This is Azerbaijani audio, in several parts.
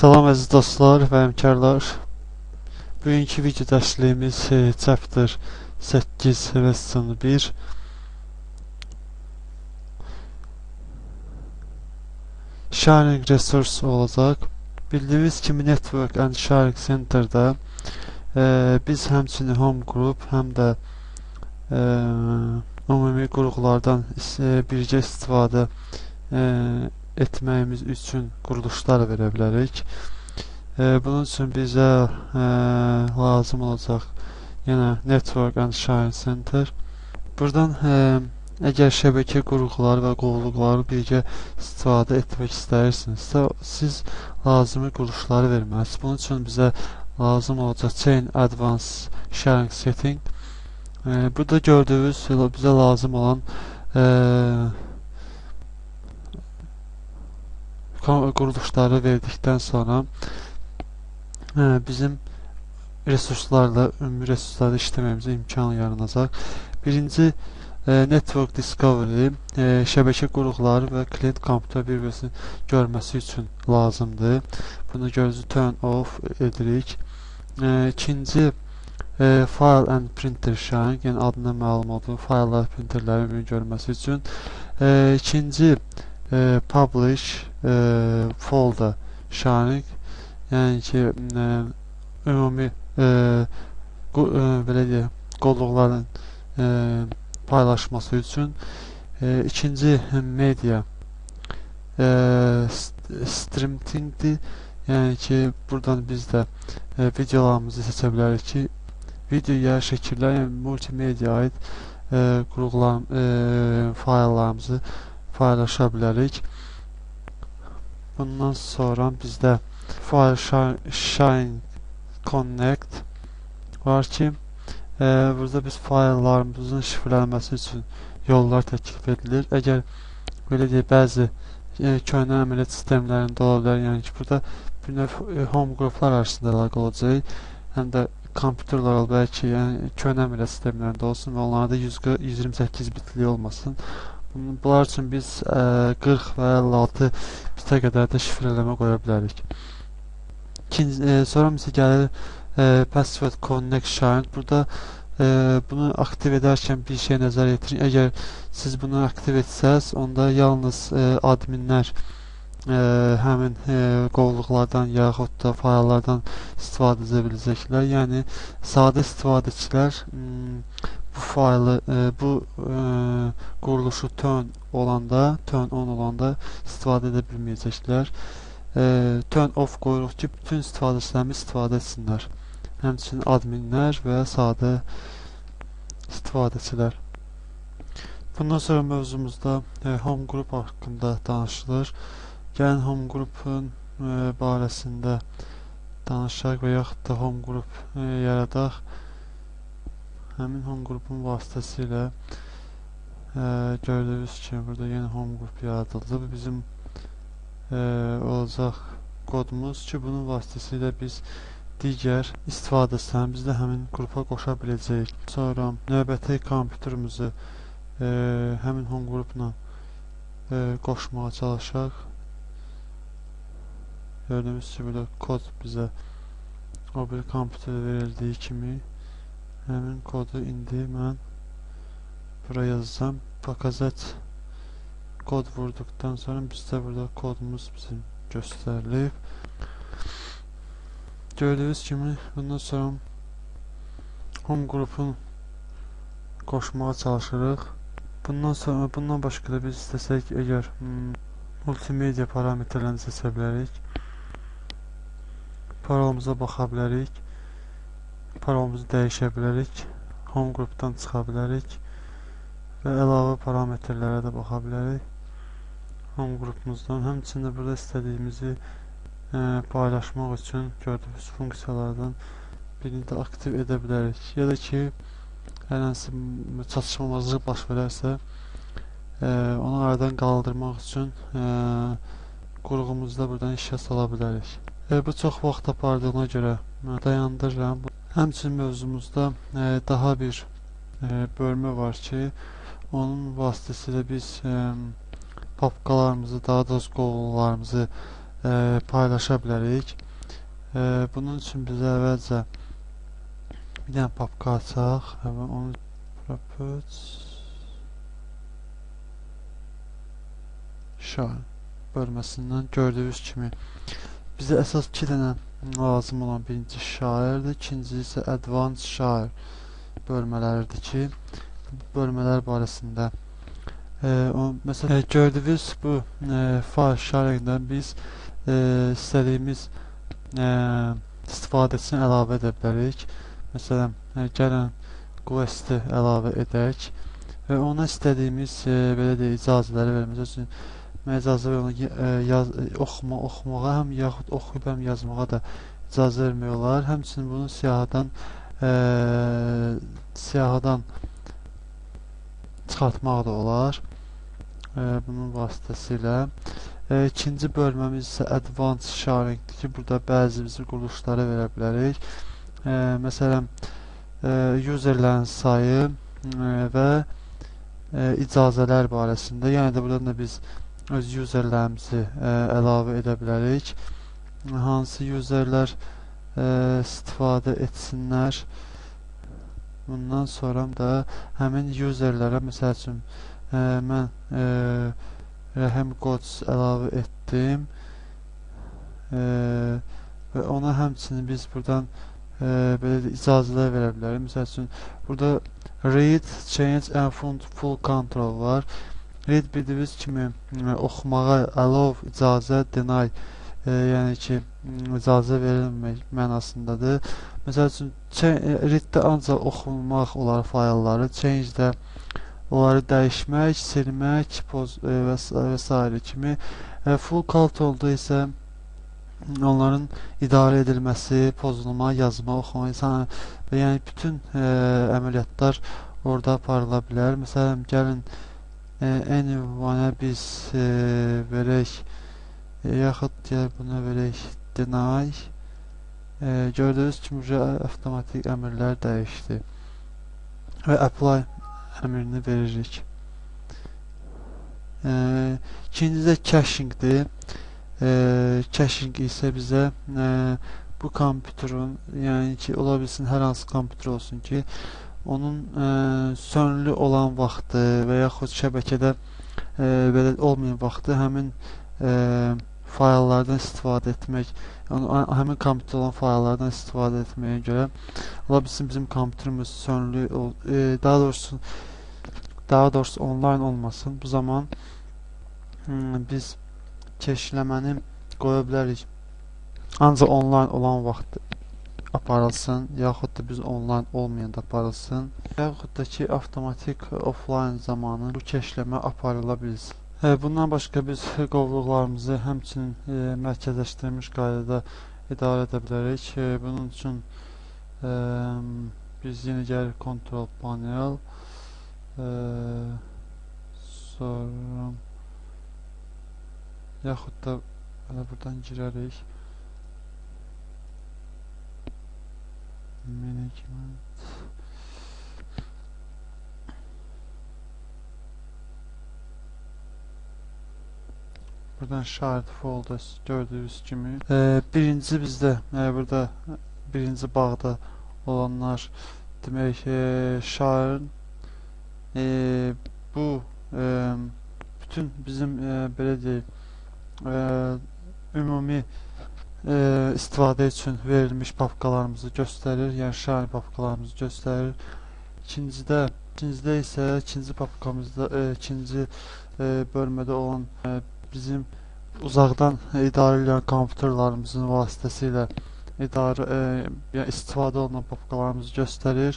Salam əziz dostlar və həmkarlar. Bugünkü video dərsliyimiz Chapter 8 Lesson 1. Sharing Resource olacaq. Bildiyiniz kimi Network and Sharing Center'da biz həmçinin Home Group, həm də ümumi qurğulardan birgə istifadə etməyimiz üçün quruluşlar verə bilərik. Bunun üçün bizə lazım olacaq yenə Network and Sharing Center. Buradan əgər şəbəkə qurğuları və qovluqları birgə istifadə etmək istəyirsinizsə, siz lazımi quruluşları verməlisiniz. Bunun üçün bizə lazım olacaq Chain Advanced Sharing Setting. Burada gördüyünüz bizə lazım olan quruluşları verdikdən sonra bizim resurslarla, ümumi resurslarla işləməyimizə imkan yaranacaq. Birinci, Network Discovery, şəbəkə qurğuları və klient kompüter bir-birisini görməsi üçün lazımdır. Bunu gözü turn off edirik. İkinci, File and Printer Sharing, yəni adına məlum olduğu fayllar, printerlərin birbirini görməsi üçün. İkinci, Publish Folder Sharing, yəni ki, ümumi belə deyək, qolluqların paylaşması üçün. İkinci, Media Streaming'dir, yəni ki, buradan biz də videolarımızı seçə bilərik ki, videoya, şəkillər, yəni multimedia aid qurğular, fayllarımızı paylaşa bilərik. Bundan sonra bizdə File Sharing Connect var ki, burada biz fayllarımızın şifrələnməsi üçün yollar təklif edilir. Əgər belə deyək, bəzi köhnə əməliyyat sistemlərində ola bilər, yəni ki, burada bir növ home qruplar arasında əlaqə olacaq, həm də kompüterlər ola bilər ki, yəni köhnə əməliyyat sistemlərində olsun və onlarda 128 bitlik olmasın. Bunlar üçün biz 40 və 56 bitə qədər də şifrələmə qoya bilərik. Sonra isə gəlir Password Connect Sharing. Burada bunu aktiv edərkən bir şey nəzər yetirin. Əgər siz bunu aktiv etsəz, onda yalnız adminlər həmin qovluqlardan yaxud da fayllardan istifadə edə biləcəklər. Yəni sadə istifadəçilər bu faylı, bu quruluşu turn on olanda istifadə edə bilməyəcəklər. Turn off qoyuruq ki, bütün istifadəçilərimiz istifadə etsinlər. Həmçinin adminlər və sadə istifadəçilər. Bundan sonra mövzumuzda Home Group haqqında danışılır. Gəlin Home Group'un barəsində danışaq və yaxud da Home Group yaradaq. Həmin Home Group'un vasitəsilə gördüyünüz kimi burada yeni Home Group yaradıldı. Bu bizim olacaq kodumuz ki, bunun vasitəsilə biz digər istifadəçilərimizi də həmin qrupa qoşa biləcəyik. Sonra növbəti kompüterimizi həmin Home Group'la qoşmağa çalışaq. Gördüyünüz kimi burada kod bizə o bir kompüterə verildiyi kimi həmin kodu indi mən bura yazacağam. Pokazat kod vurduqdan sonra bizdə burada kodumuz bizim göstərilib. Gördüyünüz kimi bundan sonra Home Group'un qoşmağa çalışırıq. Bundan sonra, bundan başqa da biz istəsək əgər multimedia parametrlərini seçə bilərik. Parolumuza baxa bilərik. Parolumuzu dəyişə bilərik. Home Group'dan çıxa bilərik və əlavə parametrlərə də baxa bilərik Home Group'umuzdan. Həmçinin də burada istədiyimizi paylaşmaq üçün gördüyünüz funksiyalardan birini də aktiv edə bilərik. Ya da ki, hər hansı çatışmamazlıq baş verərsə, onu aradan qaldırmaq üçün qurğumuzda buradan işə sala bilərik. Bu çox vaxt apardığına görə dayandırıram. Həmçinin mövzumuzda daha bir bölmə var ki, onun vasitəsilə biz papkalarımızı, daha doğrusu qovluqlarımızı paylaşa bilərik. Bunun üçün bizə əvvəlcə bir dənə papka açaq. Onu Properties Share bölməsindən gördüyünüz kimi bizə əsas iki dənə lazım olan birinci Share-dir, ikinci isə Advanced Share bölmələridir ki, bu bölmələr barəsində məsələn gördüyünüz bu file sharing-dən biz istədiyimiz istifadəçini əlavə edə bilərik. Məsələn, gəlin Quest-i əlavə edək və ona istədiyimiz belə deyək, icazələri vermək. Məsəl üçün, mən icazə vermək oxumağa, həm yaxud oxuyub, həm yazmağa da icazə vermək olar. Həmçinin bunu siyahıdan çıxartmaq da olar bunun vasitəsilə. İkinci bölməmiz isə Advanced Sharing-dir ki, burada bəzi bizim quruluşlara verə bilərik. Məsələn, userlərin sayı və icazələr barəsində. Yəni də buradan da biz öz userlərimizi əlavə edə bilərik. Hansı userlər istifadə etsinlər. Bundan sonra da həmin userlərə, məsəl üçün, mən Rəhim Qoç əlavə etdim və ona həmçinin biz buradan belə icazələr verə bilərik. Məsəl üçün, burada Read, Change and Full Control var. Read bildiyiniz kimi oxumağa allow, icazə, deny, yəni ki, icazə verilmək mənasındadır. Məsəl üçün, read-də ancaq oxunmaq olar faylları, change-də onları dəyişmək, silmək və s. kimi. Full control-da isə onların idarə edilməsi, pozulma, yazma, oxuma, və yəni bütün əməliyyatlar orada aparıla bilər. Məsələn, gəlin anyone-a biz verək, yaxud gəl buna verək deny. Gördüyünüz kimi avtomatik əmrlər dəyişdi və apply əmrini veririk. İkinci də caching-dir. Caching isə bizə bu kompüterin, yəni ki, ola bilsin hər hansı kompüter olsun ki, onun sönlü olan vaxtı və yaxud şəbəkədə belə olmayan vaxtı həmin fayllardan istifadə etmək, yəni həmin kompüter olan fayllardan istifadə etməyə görə ola bilsin bizim kompüterimiz sönlü, daha doğrusu online olmasın. Bu zaman biz keşləməni qoya bilərik. Ancaq online olan vaxt aparılsın, yaxud da biz online olmayanda aparılsın, yaxud da ki, avtomatik offline zamanı bu keşləmə aparıla bilsin. Bundan başqa biz qovluqlarımızı həmçinin mərkəzləşdirilmiş qaydada idarə edə bilərik. Bunun üçün biz yenə gəlirik Control Panel, sonra yaxud da elə buradan girərik. Management. Buradan Shared Folders gördüyünüz kimi. Birinci bizdə burada birinci bağda olanlar demək Share'ın bu bütün bizim belə deyək ümumi istifadə üçün verilmiş papkalarımızı göstərir, yəni share papkalarımızı göstərir. İkincidə isə ikinci papkamızda, ikinci bölmədə olan bizim uzaqdan idarə edən kompüterlərimizin vasitəsilə yəni istifadə olunan papkalarımızı göstərir.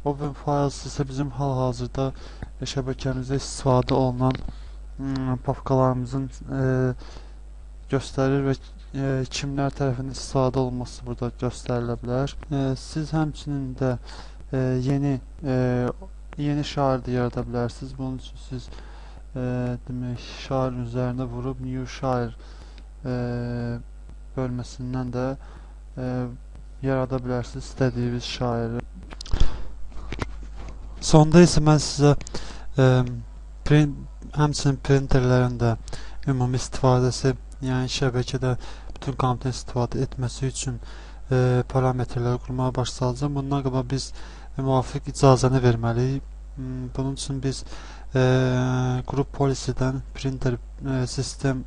Open Files isə bizim hal-hazırda şəbəkəmizdə istifadə olunan papkalarımızın göstərir və kimlər tərəfindən istifadə olunması burada göstərilə bilər. Siz həmçinin də yeni share də yarada bilərsiniz. Bunun üçün siz demək share üzərinə vurub New Share bölməsindən də yarada bilərsiniz istədiyiniz share-i. Sonda isə mən sizə həmçinin printerlərin də ümumi istifadəsi yəni şəbəkədə bütün kompüter istifadə etməsi üçün parametrlər qurmağa başlayacağam. Bundan qabaq biz müvafiq icazəni verməliyik. Bunun üçün biz Group Policy'dən printer sistem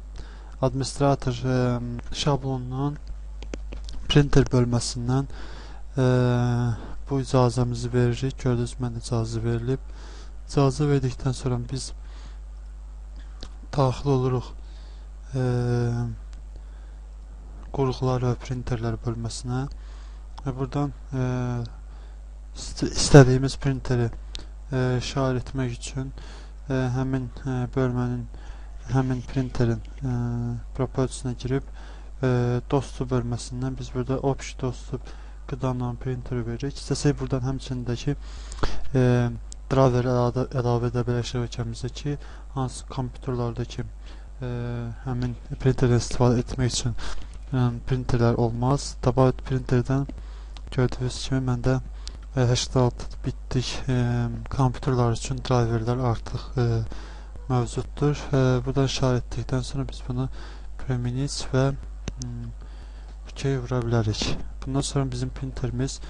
administrator şablonundan printer bölməsindən bu icazəmizi veririk. Gördüyünüz mən icazə verilib. İcazə verdikdən sonra biz daxil oluruq qurğular və printerlər bölməsinə və buradan istədiyimiz printeri şair etmək üçün həmin bölmənin, həmin printerin propertiesine girib dostu bölməsindən biz burada Option dostu qıdanla printeri veririk. İstəsək buradan həmçindəki driver əlavə edə bilərik şəbəkəmizə ki, hansı kompüterlardakı həmin printerdən istifadə etmək üçün printerlər olmaz. About printerdən gördüyünüz kimi məndə 86 bitlik kompüterlər üçün driverlər artıq mövcuddur. Buradan işarət etdikdən sonra biz bunu Preminich və OK vura bilərik. Bundan sonra bizim printerimiz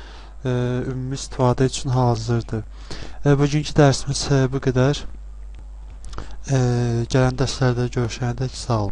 ümumi istifadə üçün hazırdır. Bugünkü dərsimiz bu qədər. Gələn dərslərdə görüşənədək sağ olun.